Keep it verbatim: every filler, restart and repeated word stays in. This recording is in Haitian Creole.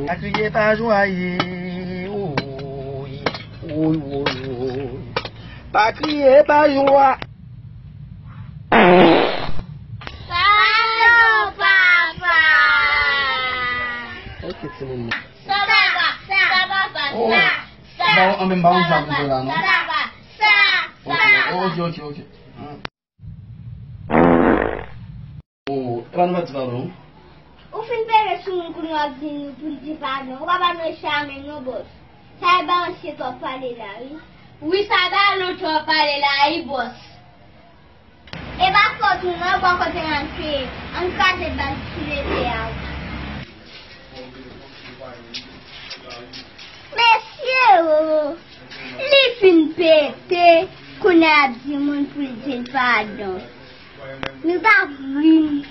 Pa kriye pa jwa ye. Woy, woy, woy, woy. Pa kriye pa jwa. Padon, papa. Ok, timoun. Sa papa, sa papa, oh, sa, sa. Ba, an menm ba yon zam jwe la, non? Sa papa, sa, sa. Ok, ok, ok, ok. Hmm. Oh, e pa nou pa di padon. Ou fin pere sou moun kounye w ap di nou pou l di padon. Ou pa ba nou echanj menm non, bòs. Sa e balanse twòp pale la, wi. Wi, sa e balon twòp pale la, wi, bòs. E pa fòt ou non, e bò kote n al peye. Ann kraze bal sou lete a, wi. Mesye o, li fin pete, kounye a ap di moun pou l di l padon. Nou pa vin.